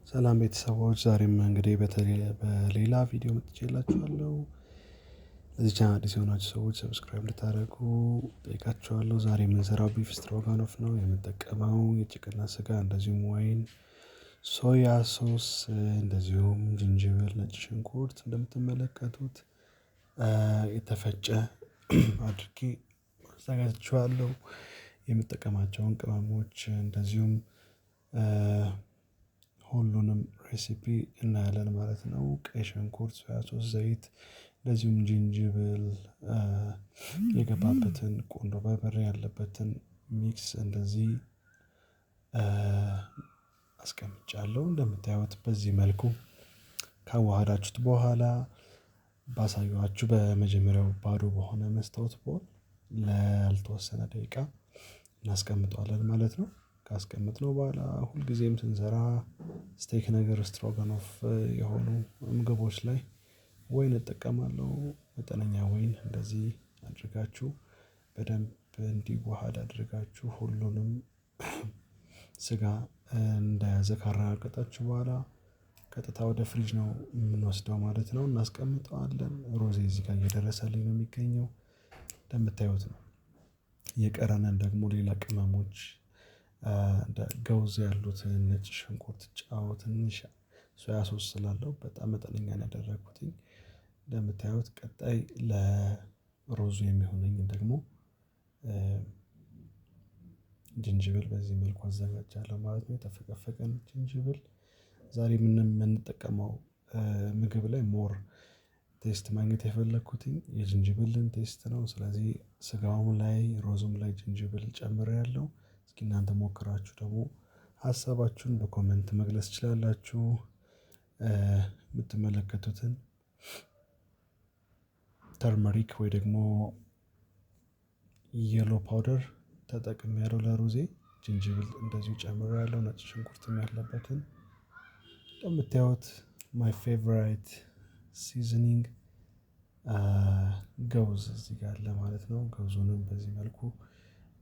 ሰላም ቤተሰቦች፣ ዛሬም እንግዲህ በሌላ ቪዲዮ መጥቼላችኋለሁ። ለዚህ ቻናል አዲስ የሆናችሁ ሰዎች subscribe እንድታደርጉ ጠይቃችኋለሁ። ዛሬ የምንሰራው beef stroganoff ነው። የምጠቀመው የጭቅና ስጋ፣ እንደዚሁም wine፣ soya sauce፣ እንደዚሁም ጅንጅብል፣ ነጭ ሽንኩርት እንደምትመለከቱት የተፈጨ አድርጌ አዘጋጅቼዋለሁ። የምጠቀማቸውን ቅመሞች እንደዚሁም ሁሉንም recipe እናያለን ማለት ነው። ቀይ ሽንኩርት፣ soya sauce፣ ዘይት እንደዚሁም ጅንጅብል የገባበትን ቁንዶ በርበሬ ያለበትን mix እንደዚህ አስቀምጫለሁ። እንደምታዩት በዚህ መልኩ ካዋሃዳችሁት በኋላ ባሳየኋችሁ በመጀመሪያው ባዶ በሆነ መስታወት bowl ላልተወሰነ ደቂቃ እናስቀምጠዋለን ማለት ነው። ካስቀመጥነው በኋላ ሁልጊዜም ስንሰራ steak ነገር stroganoff የሆኑ ምግቦች ላይ ወይን እጠቀማለሁ። መጠነኛ ወይን እንደዚህ አድርጋችሁ በደንብ እንዲዋሃድ አድርጋችሁ ሁሉንም ስጋ እንደያዘ ካረጋገጣችሁ በኋላ ቀጥታ ወደ ፍሪጅ ነው የምንወስደው ማለት ነው። እናስቀምጠዋለን። ሩዜ እዚህ ጋር እየደረሰልኝ ነው የሚገኘው እንደምታዩት ነው። የቀረንን ደግሞ ሌላ ቅመሞች እንደ ገውዝ ያሉትን ነጭ ሽንኩርት፣ ጨው፣ ትንሽ soya sauce ስላለው በጣም መጠነኛ ነው ያደረኩትኝ። እንደምታዩት ቀጣይ ለሩዙ የሚሆነኝን ደግሞ ጅንጅብል በዚህ መልኩ አዘጋጃለሁ ማለት ነው። የተፈቀፈቀን ጅንጅብል ዛሬ የምንጠቀመው ምግብ ላይ more taste ማግኘት የፈለኩትኝ የጅንጅብልን taste ነው። ስለዚህ ስጋውም ላይ ሩዙም ላይ ጅንጅብል ጨምሬያለሁ። እስኪ እናንተ ሞክራችሁ ደግሞ ሀሳባችሁን በ comment መግለጽ ትችላላችሁ። የምትመለከቱትን turmeric ወይ ደግሞ yellow powder ተጠቅሜያለሁ ለሩዜ። ጅንጅብል እንደዚሁ ጨምሬያለሁ። ነጭ ሽንኩርትም ያለበትን እንደምታዩት my favorite seasoning ገውዝ እዚህ ጋር አለ ማለት ነው። ገውዙንም በዚህ መልኩ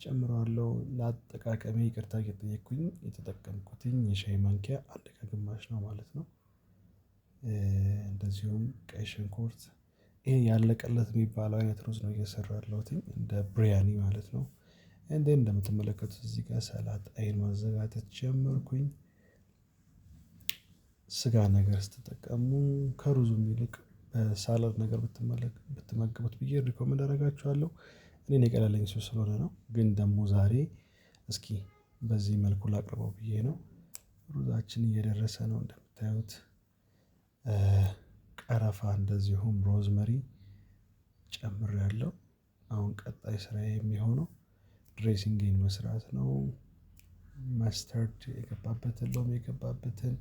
ጨምረዋለሁ። ለአጠቃቀሜ ይቅርታ እየጠየቅኩኝ የተጠቀምኩትኝ የሻይ ማንኪያ 1.5 ነው ማለት ነው። እንደዚሁም ቀይ ሽንኩርት ይሄ ያለቀለት የሚባለው አይነት ሩዝ ነው እየሰራሁ ያለሁትኝ እንደ ብሪያኒ ማለት ነው። እንዴ እንደምትመለከቱት እዚህ ጋር ሰላጣዬን ማዘጋጀት ጀመርኩኝ። ስጋ ነገር ስትጠቀሙ ከሩዙም ይልቅ በ salad ነገር ብትመገቡት ብዬ recommend አደርጋችኋለሁ። እኔን የቀለለኝ ሰው ስለሆነ ነው። ግን ደግሞ ዛሬ እስኪ በዚህ መልኩ ላቅርበው ብዬ ነው። ሩዛችን እየደረሰ ነው እንደምታዩት። ቀረፋ እንደዚሁም rosemary ጨምሬያለሁ። አሁን ቀጣይ ስራዬ የሚሆነው dressing ኤን መስራት ነው። mustard የገባበትን ሎሚ የገባበትን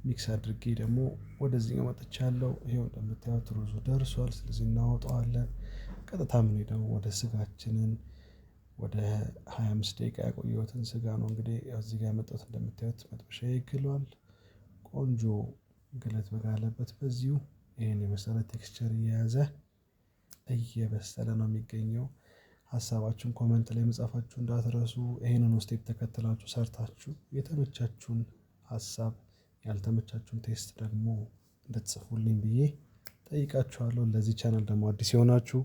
mix አድርጌ ደግሞ ወደዚህኛው መጥቻለሁ። ይኸው እንደምታዩት ሩዙ ደርሷል። ስለዚህ እናወጣዋለን። ቀጥታ የምንሄደው ወደ ስጋችንን ወደ 25 ደቂቃ ያቆየሁትን ስጋ ነው እንግዲህ እዚህ ጋር ያመጣሁት። እንደምታዩት መጥበሻዬ ግሏል። ቆንጆ ግለት በጋለበት በዚሁ ይሄን የመሰለ texture እየያዘ እየበሰለ ነው የሚገኘው። ሀሳባችሁን comment ላይ መጻፋችሁ እንዳትረሱ። ይሄንን step ተከትላችሁ ሰርታችሁ የተመቻችሁን ሀሳብ ያልተመቻችሁን taste ደግሞ እንድትጽፉልኝ ብዬ ጠይቃችኋለሁ። ለዚህ ቻናል ደግሞ አዲስ የሆናችሁ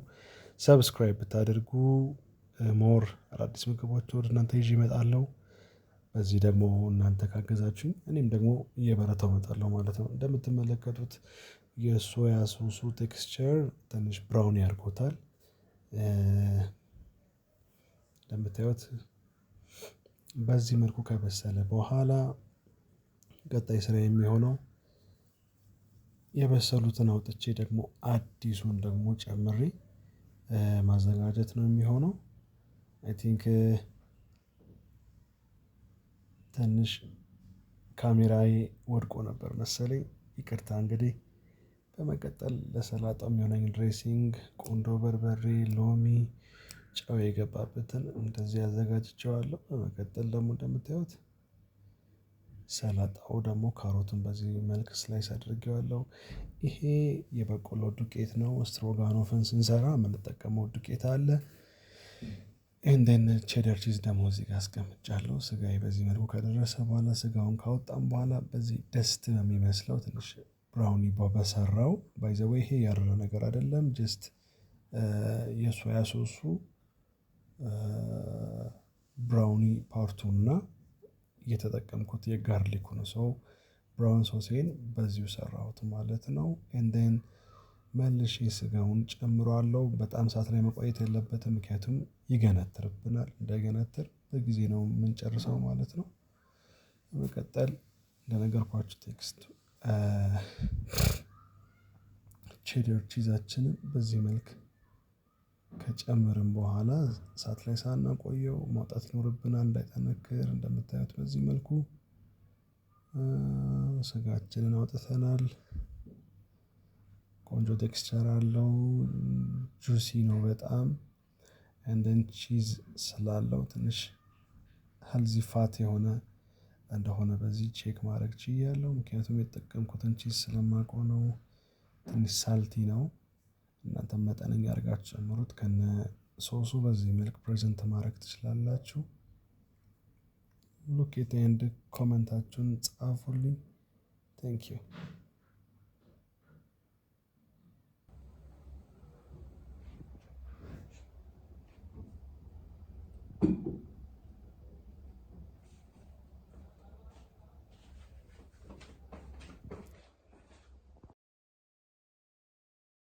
subscribe ብታደርጉ more አዳዲስ ምግቦች ወደ እናንተ ይዤ እመጣለሁ። በዚህ ደግሞ እናንተ ካገዛችሁኝ እኔም ደግሞ እየበረታሁ እመጣለሁ ማለት ነው። እንደምትመለከቱት የ soya sauce ኡ texture ትንሽ brown ያርጎታል። እንደምታዩት በዚህ መልኩ ከበሰለ በኋላ ቀጣይ ስራ የሚሆነው የበሰሉትን አውጥቼ ደግሞ አዲሱን ደግሞ ጨምሬ ማዘጋጀት ነው የሚሆነው። I think ትንሽ ካሜራዬ ወድቆ ነበር መሰለኝ፣ ይቅርታ እንግዲህ። በመቀጠል ለሰላጣው የሚሆነኝ dressing ቁንዶ በርበሬ፣ ሎሚ፣ ጨው የገባበትን እንደዚህ አዘጋጅቼዋለሁ። በመቀጠል ደግሞ እንደምታዩት ሰላጣው ደግሞ ካሮቱን በዚህ መልክ slice አድርጌዋለሁ። ይሄ የበቆሎ ዱቄት ነው። stroganoff ን ስንሰራ የምንጠቀመው ዱቄት አለ። And then cheddar cheese ደግሞ እዚህ ጋር አስቀምጫለሁ። ስጋዬ በዚህ መልኩ ከደረሰ በኋላ፣ ስጋውን ካወጣም በኋላ በዚህ dust በሚመስለው ትንሽ brownie በሰራው፣ by the way ይሄ ያረረ ነገር አይደለም። Just የ soya sauce ኡ brownie part ኡ እና የተጠቀምኩት የ garlic ኩ ነው። So brown sauce ኤን በዚሁ ሰራሁት ማለት ነው። And then መልሼ ስጋውን ጨምረዋለሁ። በጣም እሳት ላይ መቆየት የለበትም፣ ምክንያቱም ይገነትርብናል። እንዳይገነትር በጊዜ ነው የምንጨርሰው ማለት ነው። በመቀጠል እንደነገርኳችሁ ቴክስት cheddar cheese ኣችንን በዚህ መልክ ከጨመርን በኋላ እሳት ላይ ሳናቆየው ማውጣት ይኖርብናል እንዳይጠነክር። እንደምታዩት በዚህ መልኩ ስጋችንን አውጥተናል። ቆንጆ texture አለው። Juicy ነው በጣም። And then cheese ስላለው ትንሽ healthy fat የሆነ እንደሆነ በዚህ check ማድረግ ችያለሁ። ምክንያቱም የተጠቀምኩትን cheese ስለማውቀው ነው። ትንሽ salty ነው። እናንተም መጠነኛ አድርጋችሁ ጨምሩት። ከነ ሶሱ በዚህ መልክ present ማድረግ ትችላላችሁ። Look it and comment ኣችሁን ጻፉልኝ። Thank you.